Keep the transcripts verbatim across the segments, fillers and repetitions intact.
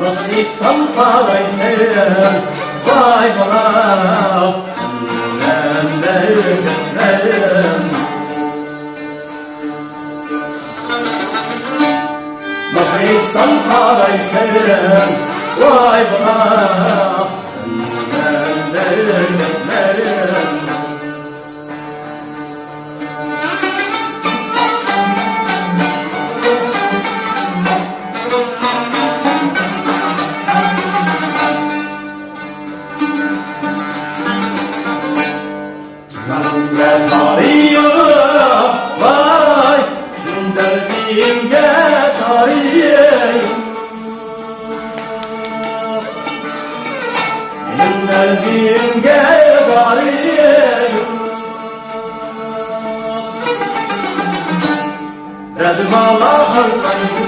ناخشا ئېيتسام قارايسەن، ۋاي بالا، مەن، مەن، مەن. ناخشا ئېيتسام قارايسەن، ۋاي بالا، مەن، مەن، مەن. جېنىمغا تارىيۇ، ۋاي، دەردىمگە تارىيۇ. مېنىڭ دەردىمگە دارى يوق. دەردىم ئاڭلايدۇ،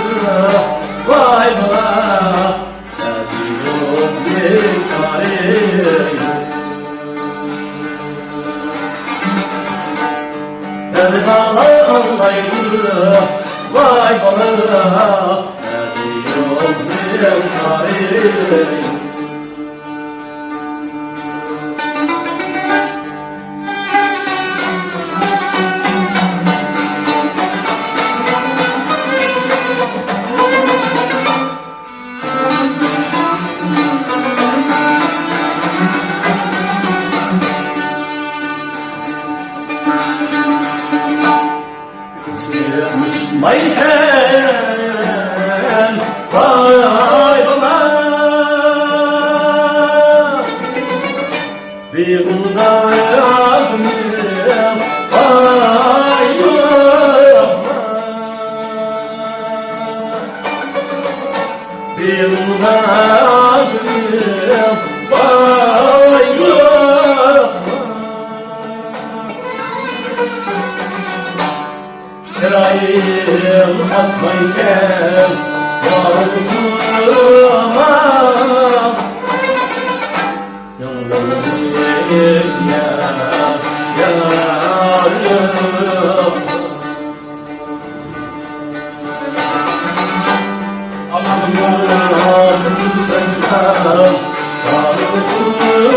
ۋاي بالا، دەردى يوق، بىكارى يوق. دەردىم ئاڭلايدۇ، ۋاي بالا، دەردى يوق، بىكارى يوق. چىقمايسەن، ۋاي بالا. بىغۇداغىنىڭ پايى يوق. بىغۇداغىنىڭ پايى يوق. چىرايىڭ ئاچمايسەن، يارىلىما. يالغۇزلۇق يا، يارىلىما. ئامان بولغىن تەنھا، يارىلىما.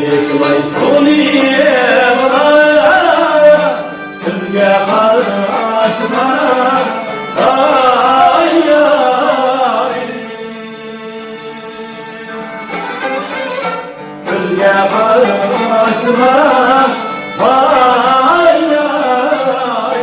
يىقىلاي سۇنى يەملا، كۈنگە قاراشما، ئاي، ئاي. كۈنگە قاراشما، ئاي، ئاي.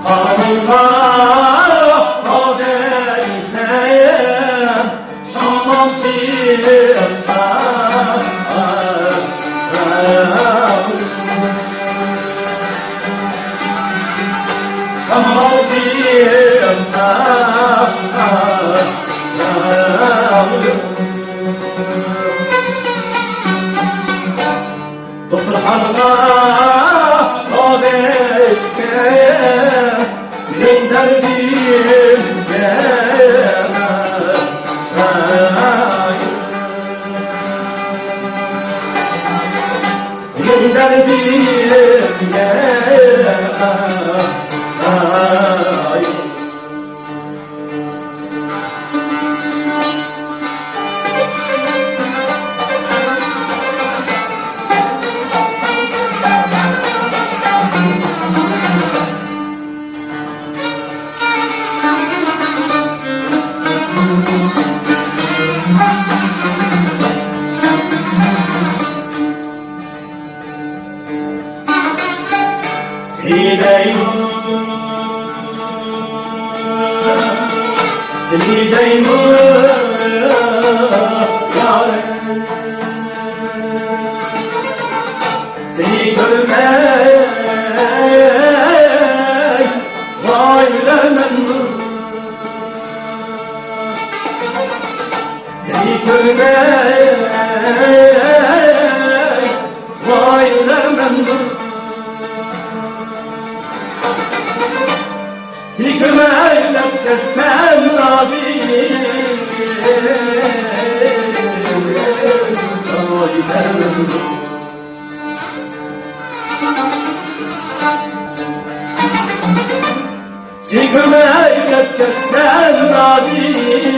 خانىمغا دەيسەن، شامال چىقسا، شامال چىقسا، دوختۇرخانىغا ئاۋارە، مېنىڭ دەردىمگە. مېنىڭ دەردىمگە. سېنى دەيمەن، سېنى دەيمەن، يارىم. سېنى كۆرمەي ۋايلىنىمەن. سېنى كۆرمەي ۋايلىنىمەن. سېنى كۆرمەي ئۆلۈپ كەتسەم، رابىيە. سېنى كۆرمەي ئۆلۈپ كەتسەم، رابىيە.